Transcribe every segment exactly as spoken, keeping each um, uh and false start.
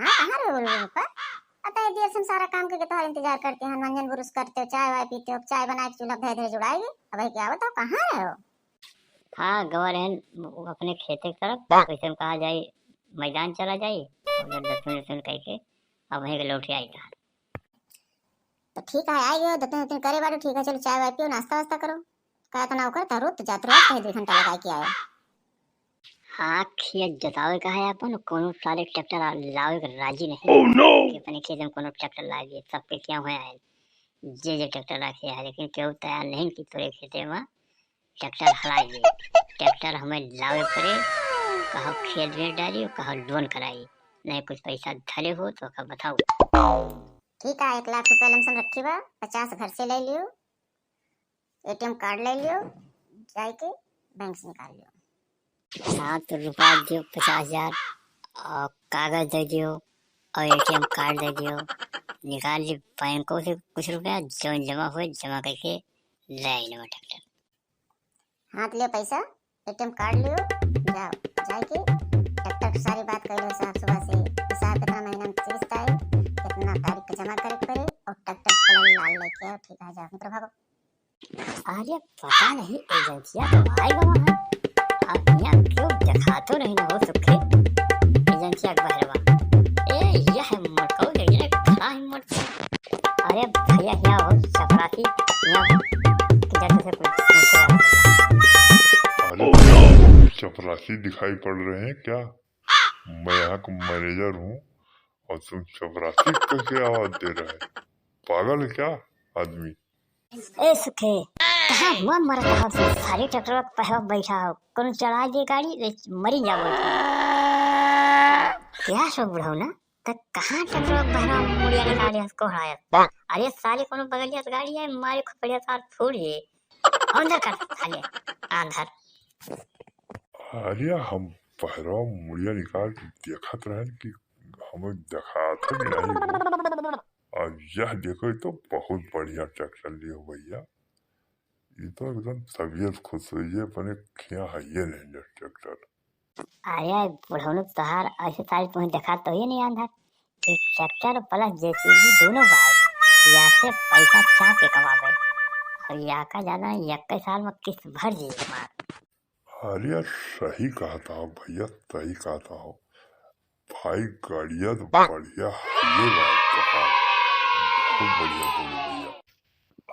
हाँ, कहाँ रहे हो बोल बोल पर? अतः ये देर से हम सारा काम करके तोहार इंतजार करते हैं, मंजन बुरुस करते हो, चाय वाय पीते हो, चाय बना के चूल्हा धरे धरे जुड़ाएगी। अब क्या बताओ, कहाँ रहे हो? हाँ, गवा रहन अपने खेते की तरफ, वैसे हम कहा जाई, मैदान चला जाई, उधर दतुन दतुन कह के, अब वहीं के लौट आई था। तो ठीक है, आई गयो, दतुन दतुन करे बाटो, ठीक है, चलो चाय वाय पियो, नाश्ता वास्ता करो। का इतना ओकर तहरू तो जात रहो, कहीं दो घंटा लगा के आए। हाँ, खेत जतावे का है अपन, कोनो सारे ट्रैक्टर आ-, लावे के राजी नहीं। Oh no! कि अपने खेत में कोनो ट्रैक्टर लागे, सबके क्या हुआ है, जे जे ट्रैक्टर रखे है, लेकिन केहू तैयार नहीं कि तोरे खेते में ट्रैक्टर हलाई दे। ट्रैक्टर हमें लावे पड़े, कहो खेत बेच डाली, कहो लोन कराई, नहीं कुछ पैसा धरे हो तो का बताओ। ठीक है, एक लाख रुपया लमसम रखी बा, पचास घर से ले लियो, एटीएम कार्ड ले लियो, जाके बैंक से निकाल लियो। हाँ, तो रुपया दियो पचास हजार और कागज दे दियो और एटीएम कार्ड दे दियो, निकाल ली बैंकों से कुछ रुपया, जो जमा हुए जमा करके ले आई नवा ट्रैक्टर। हाथ लियो पैसा, एटीएम कार्ड लियो, जाओ, जाके ट्रैक्टर की सारी बात कर लो साहब सुबह से, कि साहब कितना महीना में किस्त आई, कितना तारीख को जमा करे के पड़े और ट्रैक्टर कलर लाल लेके आओ, ठीक है, जाओ, निकलो, भागो। अरे पता नहीं एजेंसिया तो आए गवा है, अब यहाँ क्यों देखातो नहीं ना हो सुखे एजेंसिया के बहरवा। ए यह मोटको जगह खड़ा है मोट। अरे भैया यहाँ हो चपरासी, यहाँ किधर से कुछ पूछे। अरे चपरासी दिखाई पड़ रहे हैं क्या? मैं यहाँ का मैनेजर हूँ और तुम चपरासी कैसे आवाज दे रहे हैं? पागल है क्या आदमी? ए सुखे, कहाँ मुआ मरत हो से सारी ट्रैक्टर पर हो बैठा हो, कौन चढ़ा दे गाड़ी, ले मरी जाबो। क्या सो बुढ़ऊ ना, त कहाँ ट्रैक्टर पर बहरा मुड़िया निकाले हस को हड़ायत? अरे साले कोनो बगलिया से गाड़ी है, मारे खोपड़िया तार फूट जे। अंदर कर साले, अंदर। अरे हम बहरा मुड़िया निकाल के देखत रहन कि हमें देखात है कि नहीं हो। अब यह देखो, ये तो बहुत बढ़िया ट्रैक्टर लियो भैया, ये तो एकदम तबीयत खुश हो जाए, अपने खिया है ये नहीं ट्रैक्टर। अरे बुढ़ौनु तोहार ऐसे सारी तुम्हें देखा तो ही नहीं अंदर। एक ट्रैक्टर प्लस जेसीबी दोनों बाय, या से पैसा चाप के कमावे। और या का जाना, इक्कीस साल में किस्त भर जाई हमार। अरे सही कहता हो भैया, सही कहता हो भाई, गाड़िया तो बढ़िया है ये बात तो है, बहुत बढ़िया बोले भैया।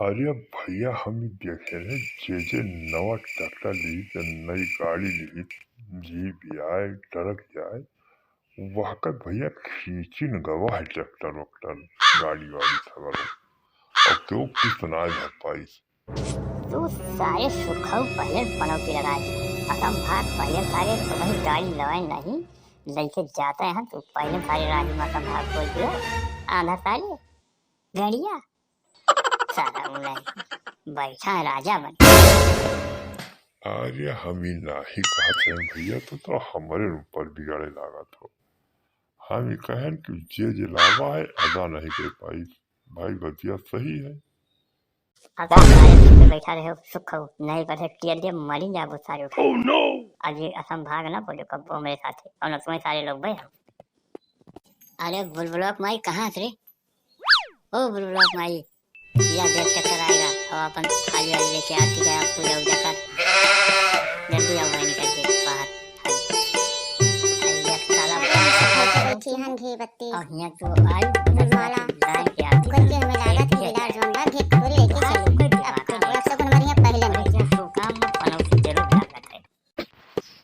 अरे भैया, हम देखे हैं जे जे नवा ट्रैक्टर ली, जे नई गाड़ी ली, जीप आए, ट्रक आए, वह का भैया खींची न गवा है ट्रैक्टर वैक्टर, गाड़ी वाड़ी सगरो। अब तो किस्त ना भर पाइस। तू सारे सुखऊ पहले पनौती लगाए। असम भाग पहले सारे तुम्हें गाड़ी लवाए नहीं, लेके जाते हैं तू पहले सारे राजी में असम भाग बोल दियो। आंधा साले, गड़िया, सारा उन्हें बैठा है राजा बन। अरे हम ही नाही कहत हैं भैया, तो, तो हमारे ऊपर बिगाड़े लागत हो। हम ही कहन कि जे जे लावा है अदा नहीं कर पाई। भाई बतिया सही है। अब सारे पीछे बैठा रहे हो, सुख हो, नहीं बैठे टियल दे, मरी जाबो सारे उठा। Oh no! अब ये असम भाग ना बोलो कब मेरे साथ है, और ना तुम्हें सारे लोग भाई हम। अरे बुलबुलवा के माई कहाँ हस रे? ओ बुलबुलवा के माई, या देख ट्रैक्टर आएगा, अब अपन थाली वाली लेके आती है, आप पूजा उजा कर, जल्दी आओ भाई निकल के बाहर। बैठी हन घी बत्ती। और हियां तो आई, बुलबुलवा, गाय के आती। करके हमें लागत है बिलार जौन बा, घी खोरी लेके चली। अब तो बड़ा सगुन बढ़िया पहले में। काम में पनौती जरूर लागत है।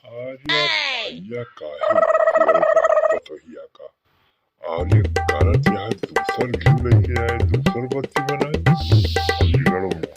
अरे भैया काहे बोलत है पतोहिया का? अरे करत यहाँ दूसर घी लेके आए, दूसर बत्ती बनाए, बिगड़ो मत।